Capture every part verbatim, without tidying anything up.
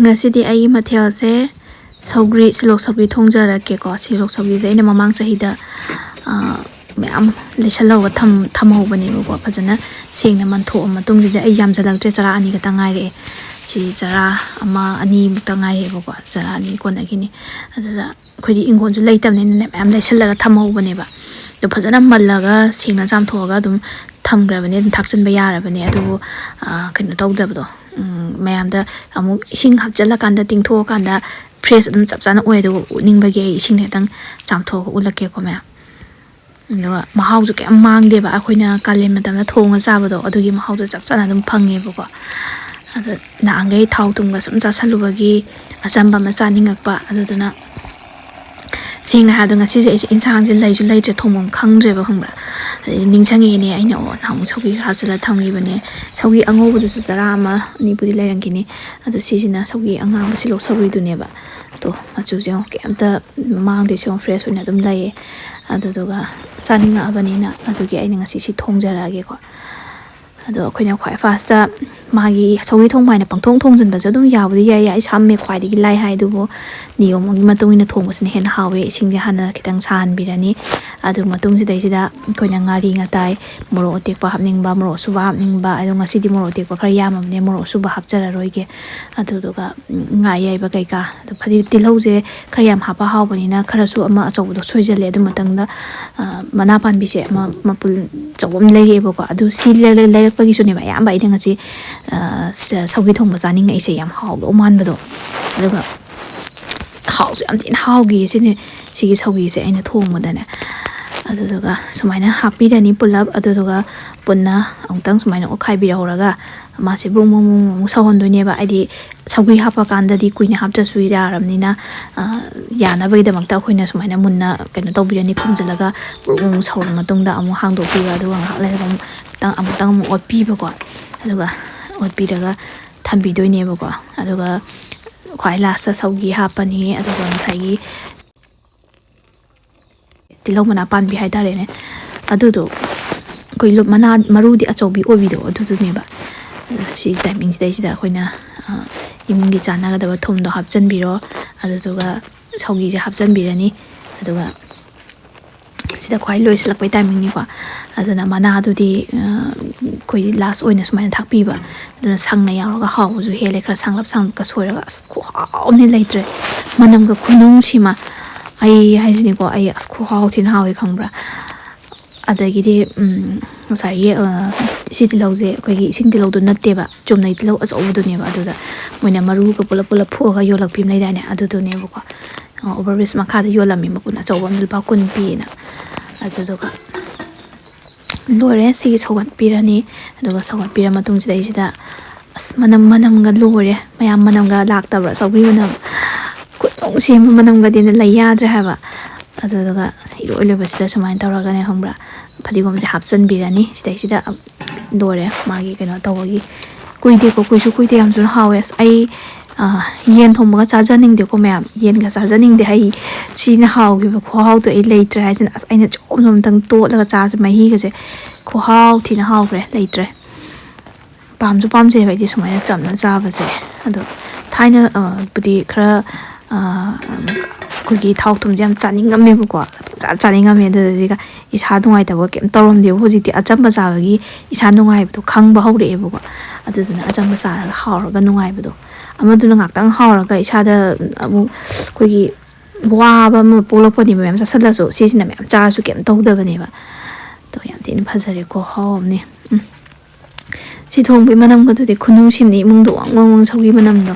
ꯉꯁꯤꯗꯤ ꯑꯩꯒꯤ ꯃꯊꯦꯜꯁꯦ ꯁꯧꯒ꯭ꯔꯤ, ꯁꯤꯂꯣꯛ ꯁꯧꯒ꯭ꯔꯤ ꯊꯣꯡꯖꯔꯛꯀꯦꯀꯣ꯫ ꯁꯤꯂꯣꯛ ꯁꯧꯒ꯭ꯔꯤꯁꯦ ꯑꯩꯅ ꯃꯃꯥꯡ ꯆꯍꯤꯗ, ꯑ, ꯃꯌꯥꯝ ꯂꯩꯁꯜꯍꯧꯕ ꯊꯝ-, ꯊꯝꯍꯧꯕꯅꯦꯕꯀꯣ꯫ ꯐꯖꯅ ꯁꯦꯡꯅ ꯃꯟꯊꯣꯛꯑ ꯃꯇꯨꯡꯁꯤꯗ ꯑꯩ ꯌꯥꯝꯖꯜꯂꯛꯇ꯭ꯔꯦ, ꯆꯔꯥ ꯑꯅꯤ ꯈꯛꯇ ꯉꯥꯏꯔꯛꯑꯦ꯫ ꯁꯤ ꯆꯔꯥ ꯑꯃ ꯑꯅꯤꯃꯨꯛꯇ ꯉꯥꯏꯔꯛꯑꯦꯕꯀꯣ, ꯆꯔꯥ ꯑꯅꯤ ꯀꯣꯟꯅꯈꯤꯅꯤ꯫ ꯑꯗꯨꯗ ꯑꯩꯈꯣꯏꯗꯤ ꯏꯪꯈꯣꯜꯁꯨ ꯂꯩꯇꯕꯅꯤꯅꯅꯦ, ꯃꯌꯥꯝ ꯂꯩꯁꯜꯂꯒ ꯊꯝꯍꯧꯕꯅꯦꯕ꯫ ꯑꯗꯣ ꯐꯖꯅ ꯃꯜꯂꯒ ꯁꯦꯡꯅ ꯆꯥꯝꯊꯣꯛꯑꯒ ꯑꯗꯨꯝ ꯊꯝꯈ꯭ꯔꯕꯅꯦ, ꯑꯗꯨꯝ ꯊꯥꯛꯆꯤꯟꯕ ꯌꯥꯔꯕꯅꯦ꯫ ꯑꯗꯨꯕꯨ, ꯑ, ꯀꯩꯅꯣ ꯇꯧꯗꯕꯗꯣ, ꯎꯝ, ꯃꯌꯥꯝꯗ ꯑꯃꯨꯛ ꯏꯁꯤꯡ ꯍꯥꯞꯆꯤꯜꯂꯀꯥꯟꯗ, ꯇꯤꯡꯊꯣꯛꯑꯀꯥꯟꯗ ꯐ꯭ꯔꯦꯁ ꯑꯗꯨꯝ ꯆꯞ ꯆꯥꯅ ꯑꯣꯏ꯫ ꯑꯗꯨꯒ ꯎꯠꯅꯤꯡꯕꯒꯤ ꯑꯩ ꯏꯁꯤꯡ ꯈꯤꯇꯪ ꯆꯥꯝꯊꯣꯛꯑꯒ ꯎꯠꯂꯛꯀꯦꯀꯣ ꯃꯌꯥꯝ꯫ ꯑꯗꯨꯒ ꯃꯍꯥꯎꯁꯨ ꯀꯌꯥꯝ ꯃꯥꯡꯗꯦꯕ, ꯑꯩꯈꯣꯏꯅ ꯀꯥꯂꯦꯟ ꯃꯇꯝꯗ ꯊꯣꯡꯉ ꯆꯥꯕꯗꯣ, ꯑꯗꯨꯒꯤ ꯃꯍꯥꯎꯗꯣ ꯆꯞ ꯆꯥꯅ ꯑꯗꯨꯝ ꯐꯪꯉꯦꯕꯀꯣ꯫ ꯑꯗꯣ ꯅꯍꯥꯟꯈꯩ ꯊꯥꯎ ꯊꯨꯝꯒ ꯁꯨꯝ ꯆꯥꯁꯜꯂꯨꯕꯒꯤ ꯑꯆꯝꯕ ꯑꯃ ꯆꯥꯅꯤꯡꯉꯛꯄ, ꯑꯗꯨꯗꯨꯅ ꯁꯦꯡꯅ ꯍꯥꯏꯔꯕꯗ ꯉꯁꯤꯁꯦ ꯑꯩꯁꯦ ꯏꯟꯁꯥꯡꯁꯦ ꯂꯩꯁꯨ ꯂꯩꯇ꯭ꯔꯦ, ꯊꯣꯡꯐꯝ ꯈꯪꯗ꯭ꯔꯦꯕ, ꯈꯪꯕ꯭ꯔꯥ? ꯑꯗꯩ ꯅꯤꯡꯁꯤꯡꯉꯛꯑꯦꯅꯦ, ꯑꯩꯅ, ꯑꯣ, ꯅꯍꯥꯟꯃꯨꯛ ꯁꯧꯒ꯭ꯔꯤ ꯈꯔ ꯍꯥꯞꯆꯤꯜꯂ ꯊꯝꯈꯤꯕꯅꯦ꯫ ꯁꯧꯒ꯭ꯔꯤ ꯑꯉꯧꯕꯗꯨꯁꯨ ꯆꯔꯥ ꯑꯃ ꯑꯅꯤꯕꯨꯗꯤ ꯂꯩꯔꯝꯈꯤꯅꯤ꯫ ꯑꯗꯣ ꯁꯤꯁꯤꯅ ꯁꯧꯒ꯭ꯔꯤ ꯑꯉꯥꯡꯕ, ꯁꯤꯂꯣꯛ ꯁꯧꯒ꯭ꯔꯤꯗꯨꯅꯦꯕ꯫ ꯑꯗꯣ ꯃꯆꯨꯁꯦ ꯌꯦꯡꯉꯣ, ꯀꯩꯝꯇ ꯃꯥꯡꯗꯦ, ꯁꯤ ꯌꯦꯡꯉꯣ, ꯐ꯭ꯔꯦꯁ ꯑꯣꯏꯅ ꯑꯗꯨꯝ ꯂꯩꯌꯦ꯫ ꯑꯗꯨꯗꯨꯒ ꯆꯥꯅꯤꯡꯉꯛꯑꯕꯅꯤꯅ ꯑꯗꯨꯒꯤ ꯑꯩꯅ ꯉꯁꯤ ꯁꯤ ꯊꯣꯡꯖꯔꯛꯑꯒꯦꯀꯣ꯫ ꯑꯗꯣ ꯑꯩꯈꯣꯏꯅ ꯈ꯭ꯋꯥꯏ ꯐꯥꯔꯁꯇ ꯃꯥꯒꯤ ꯁꯧꯒ꯭ꯔꯤ ꯊꯣꯡꯕ ꯍꯥꯏꯅ ꯄꯪꯊꯣꯡ ꯊꯣꯡꯖꯤꯟꯕꯁꯨ ꯑꯗꯨꯝ ꯌꯥꯕꯨꯗꯤ ꯌꯥꯏ, ꯌꯥꯏ, ꯁꯝꯃꯦ, ꯈ꯭ꯋꯥꯏꯗꯒꯤ ꯂꯥꯏ ꯍꯥꯏ꯫ ꯑꯗꯨꯕꯨ ꯅꯤꯌꯣꯝ ꯑꯃꯒꯤ ꯃꯇꯨꯡ ꯏꯟꯅ ꯊꯣꯡꯕꯁꯤꯅ ꯍꯦꯟꯅ ꯍꯥꯎꯋꯦ꯫ ꯏꯁꯤꯡꯁꯦ ꯍꯥꯟꯅ ꯈꯤꯇꯪ ꯁꯥꯍꯟꯕꯤꯔꯅꯤ꯫ ꯑꯗꯨ ꯃꯇꯨꯡꯁꯤꯗꯩꯁꯤꯗ ꯑꯩꯈꯣꯏꯅ ꯉꯥꯔꯤ ꯉꯇꯥꯏ, ꯃꯣꯔꯣꯛ ꯑꯇꯦꯛꯄ ꯍꯥꯞꯅꯤꯡꯕ, ꯃꯣꯔꯣꯛ ꯑꯁꯨꯕ ꯍꯥꯞꯅꯤꯡꯕ, ꯑꯗꯣ ꯉꯁꯤꯗꯤ ꯃꯣꯔꯣꯛ ꯑꯇꯦꯛꯄ ꯈꯔ ꯌꯥꯝꯃꯕꯅꯦ, ꯃꯣꯔꯣꯛ ꯑꯁꯨꯕ ꯍꯥꯞꯆꯔꯔꯣꯏꯒꯦ꯫ ꯑꯗꯨꯗꯨꯒ ꯉꯥ ꯑꯌꯥꯏꯕ ꯀꯩꯀꯥ, ꯑꯗꯣ ꯐꯗꯤ ꯇꯤꯜꯍꯧꯁꯦ ꯈꯔ ꯌꯥꯝ ꯍꯥꯞꯄ ꯍꯥꯎꯕꯅꯤꯅ ꯈꯔꯁꯨ ꯑꯃ ꯑꯆꯧꯕꯗꯣ ꯁꯣꯏꯖꯜꯂꯦ꯫ ꯑꯗꯨ ꯃꯇꯨꯡꯗ, ꯑ, ꯃꯅꯥ ꯄꯥꯟꯕꯤꯁꯦ ꯑꯃ ꯃꯄꯨꯜ ꯑꯆꯧꯕ ꯑꯃ ꯂꯩꯔꯛꯑꯦꯕꯀꯣ꯫ ꯑꯗꯨ ꯁꯤ ꯂꯩꯔ-, ꯂꯩꯔꯛꯄꯒꯤꯁꯨꯅꯦꯕ ꯑꯌꯥꯝꯕ ꯑꯩꯅ ꯉꯁꯤ, ꯑ, ꯁ-, ꯁꯧꯒ꯭ꯔꯤ ꯊꯣꯡꯕ ꯆꯥꯅꯤꯡꯉꯛꯏꯁꯦ, ꯌꯥꯝ ꯍꯥꯎꯗꯧ ꯃꯥꯟꯕꯗꯣ꯫ ꯑꯗꯨꯒ ꯍꯥꯎꯁꯨ ꯌꯥꯝ ꯊꯤꯅ ꯍꯥꯎꯈꯤꯌꯦ ꯁꯤꯅꯦ, ꯁꯤꯒꯤ ꯁꯧꯒ꯭ꯔꯤꯁꯦ ꯑꯩꯅ ꯊꯣꯡꯕꯗꯅꯦ꯫ ꯑꯗꯨꯗꯨꯒ ꯁꯨꯃꯥꯏꯅ ꯍꯥꯞꯄꯤꯔꯅꯤ ꯄꯨꯂꯞ꯫ ꯑꯗꯨꯗꯨꯒ ꯄꯨꯟꯅ ꯑꯃꯨꯛꯇꯪ ꯁꯨꯃꯥꯏꯅ ꯑꯣꯠꯈꯥꯏꯕꯤꯔꯍꯧꯔꯒ ꯃꯥꯁꯦ ꯕ꯭ꯔꯨꯡ ꯕ꯭ꯔꯨꯡ ꯕ꯭ꯔꯨꯡ ꯑꯃꯨꯛ ꯁꯧꯍꯟꯗꯣꯏꯅꯦꯕ꯫ ꯍꯥꯏꯗꯤ ꯁꯧꯒ꯭ꯔꯤ ꯍꯥꯞꯄ ꯀꯥꯟꯗꯗꯤ ꯀꯨꯏꯅ ꯍꯥꯞꯇ꯭ꯔꯁꯨ ꯌꯥꯔꯕꯅꯤꯅ, ꯑ, ꯌꯥꯅꯕꯒꯤꯗꯃꯛꯇ ꯑꯩꯈꯣꯏꯅ ꯁꯨꯃꯥꯏꯅ ꯃꯨꯟꯅ ꯀꯩꯅꯣ ꯇꯧꯕꯤꯔꯅꯤ, ꯈꯨꯝꯖꯤꯜꯂꯒ ꯕ꯭ꯔꯨꯡ ꯕ꯭ꯔꯨꯡ ꯁꯧꯔ ꯃꯇꯨꯡꯗ ꯑꯃꯨꯛ ꯍꯥꯡꯗꯣꯛꯄꯤꯕ, ꯑꯗꯨꯒ ꯉꯥꯏꯍꯥꯛ ꯂꯩꯔꯒ ꯑꯃꯨꯛ ꯈꯤꯇꯪ, ꯑꯃꯨꯛꯇꯪ ꯑꯃꯨꯛ ꯑꯣꯠꯄꯤꯕꯀꯣ꯫ ꯑꯗꯨꯒ ꯑꯣꯠꯄꯤꯔꯒ ꯊꯝꯕꯤꯗꯣꯏꯅꯦꯕꯀꯣ꯫ ꯑꯗꯨꯒ ꯈ꯭ꯋꯥꯏ ꯂꯥꯁꯇ ꯁꯧꯒ꯭ꯔꯤ ꯍꯥꯞꯄꯅꯤ꯫ ꯑꯗꯨꯒ ꯉꯁꯥꯏꯒꯤ ꯇꯤꯜꯍꯧ ꯃꯅꯥ ꯄꯥꯟꯕꯤ ꯍꯥꯏꯇꯥꯔꯦꯅꯦ, ꯑꯗꯨꯗꯣ ꯑꯩꯈꯣꯏ ꯂꯨ-, ꯃꯅꯥ, ꯃꯔꯨꯗꯤ ꯑꯆꯧꯕꯤ ꯑꯣꯏꯕꯤꯗꯣ ꯑꯗꯨꯗꯨꯅꯦꯕ꯫ ꯑꯗꯣ ꯁꯤ ꯇꯥꯏꯃꯤꯡꯁꯤꯗꯩꯁꯤꯗ ꯑꯩꯈꯣꯏꯅ, ꯑ, ꯏꯃꯨꯡꯒꯤ ꯆꯥꯟꯅꯒꯗꯕ ꯊꯨꯝꯗꯣ ꯍꯥꯞꯆꯤꯟꯕꯤꯔꯣ꯫ ꯑꯗꯨꯗꯨꯒ ꯁꯧꯒꯤꯁꯦ ꯍꯥꯞꯆꯤꯟꯕꯤꯔꯅꯤ꯫ ꯑꯗꯨꯒ ꯁꯤꯗ ꯈ꯭ꯋꯥꯏ ꯂꯣꯏꯁꯤꯜꯂꯛꯄꯩ timingꯅꯤꯀꯣ꯫ ꯑꯗꯨꯅ ꯃꯅꯥꯗꯨꯗꯤ ꯑꯩꯈꯣꯏ last ꯑꯣꯏꯅ ꯁꯨꯃꯥꯏꯅ ꯊꯥꯛꯄꯤꯕ꯫ ꯑꯗꯨꯅ ꯁꯪꯅ ꯌꯥꯎꯔꯒ ꯍꯥꯎꯕꯁꯨ ꯍꯦꯜꯂꯦ꯫ ꯈꯔ ꯁꯪꯂꯞ ꯁꯪꯂꯞꯀ ꯁꯣꯏꯔꯒ, ꯑꯁ, ꯈꯨꯍꯥꯎ ꯑꯃꯅꯤ ꯂꯩꯇ꯭ꯔꯦ꯫ ꯃꯅꯝꯒ ꯈꯨꯅꯨꯡꯁꯤꯃ, ꯑꯩ ꯍꯥꯏꯁꯤꯅꯤꯀꯣ, ꯑꯩ, ꯑꯁ, ꯈꯨꯍꯥꯎ ꯊꯤꯅ ꯍꯥꯎꯋꯦ, ꯈꯪꯕ꯭ꯔꯥ? ꯑꯗꯒꯤꯗꯤ ꯉꯁꯥꯏꯒꯤ ꯏꯆꯦ ꯇꯤꯜꯍꯧꯁꯦ ꯑꯩꯈꯣꯏꯒꯤ ꯏꯁꯤꯡ ꯇꯤꯜꯍꯧꯗꯣ ꯅꯠꯇꯦꯕ, ꯆꯨꯝꯅꯩ ꯇꯤꯜꯍꯧ ꯑꯆꯧꯕꯗꯨꯅꯦꯕ꯫ ꯑꯗꯨꯗ ꯃꯣꯏꯅ ꯃꯔꯨꯒ ꯄꯨꯂꯞ ꯄꯨꯂꯞ ꯐꯨꯛꯑꯒ ꯌꯣꯜꯂꯛꯄꯤ ꯑꯃ ꯂꯩꯗꯥꯏꯅꯦ, ꯑꯗꯨꯗꯨꯅꯦꯕꯀꯣ꯫ Over bridge ꯃꯈꯥꯗ ꯌꯣꯜꯂꯝꯃꯤ, ꯃꯄꯨꯟ ꯑꯆꯧꯕ ꯑꯃ ꯂꯨꯄꯥ ꯀꯨꯟ ꯄꯤꯌꯦꯅ꯫ ꯑꯗꯨꯗꯨꯒ ꯂꯣꯏꯔꯦ꯫ ꯁꯤꯒꯤ ꯁꯧꯒꯠꯄꯤꯔꯅꯤ꯫ ꯑꯗꯨꯒ ꯁꯧꯒꯠꯄꯤꯔ ꯃꯇꯨꯡꯁꯤꯗꯩꯁꯤꯗ, ꯑꯁ, ꯃꯅꯝ, ꯃꯅꯝꯒ ꯂꯣꯏꯔꯦ꯫ ꯃꯌꯥꯝ, ꯃꯅꯝꯒ ꯂꯥꯛꯇꯕ꯭ꯔꯥ? ꯁꯧꯒ꯭ꯔꯤ ꯃꯅꯝ, ꯈꯨꯅꯨꯡꯁꯤ ꯑꯃ, ꯃꯅꯝꯒꯗꯤꯅ ꯂꯩ ꯌꯥꯗ꯭ꯔꯦ ꯍꯥꯏꯕ꯫ ꯑꯗꯨꯗꯨꯒ ꯏꯔꯣꯏ ꯂꯣꯏꯕꯁꯤꯗ ꯁꯨꯃꯥꯏꯅ ꯇꯧꯔꯒꯅꯦ, ꯈꯪꯕ꯭ꯔꯥ, ꯐꯗꯤꯒꯣꯝꯁꯦ ꯍꯥꯞꯆꯤꯟꯕꯤꯔꯅꯤ ꯁꯤꯗꯩꯁꯤꯗ꯫ ꯂꯣꯏꯔꯦ ꯃꯥꯒꯤ ꯀꯩꯅꯣ ꯇꯧꯕꯒꯤ꯫ ꯀꯨꯏꯗꯦꯀꯣ, ꯀꯨꯏꯁꯨ ꯀꯨꯏꯗꯦ, ꯌꯥꯝ ꯊꯨꯅ ꯍꯥꯎꯋꯦ꯫ ꯑꯁ, ꯑꯩ ꯌꯦꯟ ꯊꯣꯡꯕꯒ ꯆꯥꯖꯅꯤꯡꯗꯦꯀꯣ ꯃꯌꯥꯝ, ꯌꯦꯟꯒ ꯆꯥꯖꯅꯤꯡꯗꯦ꯫ ꯑꯩ ꯁꯤꯅ ꯍꯥꯎꯈꯤꯕ ꯈꯨꯍꯥꯎꯗꯣ ꯑꯩ ꯂꯩꯇ꯭ꯔꯦ ꯍꯥꯏꯁꯤꯅ꯫ ꯑꯁ, ꯑꯩꯅ ꯖꯣꯝ ꯖꯣꯝꯇꯪ ꯇꯣꯠꯂꯒ ꯆꯥꯁꯦ, ꯃꯍꯤꯒꯁꯦ ꯈꯨꯍꯥꯎ ꯊꯤꯅ ꯍꯥꯎꯈ꯭ꯔꯦ, ꯂꯩꯇ꯭ꯔꯦ꯫ ꯄꯥꯝꯁꯨ ꯄꯥꯝꯖꯩꯕ ꯑꯩꯗꯤ ꯁꯨꯃꯥꯏꯅ ꯆꯝꯅ ꯆꯥꯕꯁꯦ꯫ ꯑꯗꯣ ꯊꯥꯏꯅ, ꯑ, ꯕꯨꯗꯤ ꯈꯔ, ꯑ, ꯑꯩꯈꯣꯏꯒꯤ ꯊꯥꯎ ꯊꯨꯝꯁꯦ ꯌꯥꯝ ꯆꯥꯅꯤꯡꯉꯝꯃꯦꯕꯀꯣ, ꯄꯪꯆꯥ ꯆꯥꯅꯤꯡꯉꯝꯃꯦ꯫ ꯑꯗꯨꯗꯨꯒ ꯏꯁꯥ ꯅꯨꯡꯉꯥꯏꯇꯕ ꯀꯩꯝ ꯇꯧꯔꯝꯗꯦꯕ꯫ ꯍꯧꯖꯤꯛꯇꯤ ꯑꯆꯝꯕ ꯆꯥꯕꯒꯤ ꯏꯁꯥ ꯅꯨꯡꯉꯥꯏꯕꯗꯣ ꯈꯪꯕ ꯍꯧꯔꯛꯑꯦꯕꯀꯣ꯫ ꯑꯗꯨꯗꯨꯅ ꯑꯆꯝꯕ ꯆꯥꯔꯒ ꯍꯥꯎꯔꯒ ꯅꯨꯡꯉꯥꯏꯕꯗꯣ, ꯑꯃꯗꯨꯅ ꯉꯥꯛꯇꯪ ꯍꯥꯎꯔꯒ ꯏꯁꯥꯗ ꯑꯃꯨꯛ ꯑꯩꯈꯣꯏꯒꯤ ꯋꯥꯕ ꯑꯃ ꯄꯣꯛꯂꯛꯄꯅꯦꯕ꯫ ꯃꯌꯥꯝ ꯆꯥꯁꯤꯜꯂꯁꯨ, ꯁꯤꯁꯤꯅ ꯃꯌꯥꯝ ꯆꯥꯔꯁꯨ ꯀꯩꯝ ꯇꯧꯗꯕꯅꯦꯕ꯫ ꯑꯗꯣ ꯌꯥꯝ ꯊꯤꯅ ꯐꯖꯔꯦꯀꯣ, ꯍꯥꯎ ꯑꯃꯅꯦ꯫ ꯎꯝ꯫ ꯁꯤ ꯊꯣꯡꯕꯒꯤ ꯃꯅꯝꯒꯗꯨꯗꯤ ꯈꯨꯅꯨꯡꯁꯤꯝꯅꯤ, ꯏꯃꯨꯡꯗꯣ ꯋꯪ ꯋꯪ ꯋꯪ ꯁꯧꯒ꯭ꯔꯤ ꯃꯅꯝꯗꯣ꯫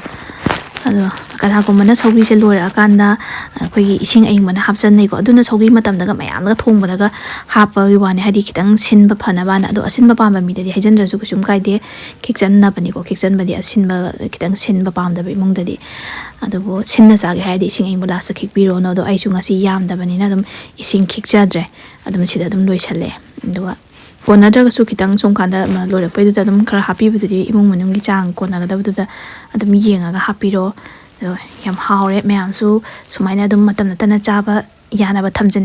ꯑꯗꯣ ꯀꯅꯥꯒꯨꯝꯕꯅ ꯁꯧꯒ꯭ꯔꯤꯁꯦ ꯂꯣꯏꯔꯛꯑꯀꯥꯟꯗ ꯑꯩꯈꯣꯏꯒꯤ ꯏꯁꯤꯡ ꯑꯏꯪꯕꯅ ꯍꯥꯞꯆꯟꯅꯩꯀꯣ꯫ ꯑꯗꯨꯅ ꯁꯧꯒ꯭ꯔꯤ ꯃꯇꯝꯗꯒ ꯃꯌꯥꯝꯗꯒ ꯊꯣꯡꯕꯗꯒ ꯍꯥꯞꯄꯒꯤ ꯋꯥꯅꯤ, ꯍꯥꯏꯗꯤ ꯈꯤꯇꯪ ꯁꯤꯟꯕ ꯐꯅꯕꯅ꯫ ꯑꯗꯣ ꯑꯁꯤꯟꯕ ꯄꯥꯝꯕ ꯃꯤꯗꯗꯤ ꯍꯩꯖꯤꯟꯗ꯭ꯔꯁꯨ ꯀꯩꯁꯨꯝ ꯀꯥꯏꯗꯦ, ꯈꯤꯛꯆꯟꯅꯕꯅꯤꯀꯣ꯫ ꯈꯤꯛꯆꯟꯕꯗꯤ ꯑꯁꯤꯟꯕ, ꯈꯤꯇꯪ ꯁꯤꯟꯕ ꯄꯥꯝꯗꯕ ꯏꯃꯨꯡꯗꯗꯤ꯫ ꯑꯗꯨꯕꯨ ꯁꯤꯟꯅ ꯆꯥꯒꯦ ꯍꯥꯏꯔꯗꯤ ꯏꯁꯤꯡ ꯑꯏꯪꯕ ꯂꯥꯁꯇ ꯈꯤꯛꯄꯤꯔꯣꯅꯣ꯫ ꯑꯗꯣ ꯑꯩꯁꯨ ꯉꯁꯤ ꯌꯥꯝꯗꯕꯅꯤꯅ ꯑꯗꯨꯝ ꯏꯁꯤꯡ ꯈꯤꯛꯆꯗ꯭ꯔꯦ, ꯑꯗꯨꯝ ꯁꯤꯗ ꯑꯗꯨꯝ ꯂꯣꯏꯁꯜꯂꯦ꯫ ꯑꯗꯨꯒ ꯀꯣꯟꯅꯗ꯭ꯔꯒꯁꯨ ꯈꯤꯇꯪ ꯁꯨꯝ ꯀꯥꯟꯗ, ꯃ, ꯂꯣꯏꯔꯛꯄꯩꯗꯨꯗ ꯑꯗꯨꯝ ꯈꯔ ꯍꯥꯞꯄꯤꯕꯗꯨꯗꯤ ꯏꯃꯨꯡ ꯃꯅꯨꯡꯒꯤ ꯆꯥꯡ ꯀꯣꯟꯅꯒꯗꯕꯗꯨꯗ ꯑꯗꯨꯝ ꯌꯦꯡꯉꯒ ꯍꯥꯞꯄꯤꯔꯣ꯫ ꯑꯗꯣ ꯌꯥꯝ ꯍꯥꯎꯔꯦ꯫ ꯃꯌꯥꯝꯁꯨ ꯁꯨꯃꯥꯏꯅ ꯑꯗꯨꯝ ꯃꯇꯝ ꯅꯠꯇꯅ ꯆꯥꯕ ꯌꯥꯅꯕ ꯊꯝꯖꯟ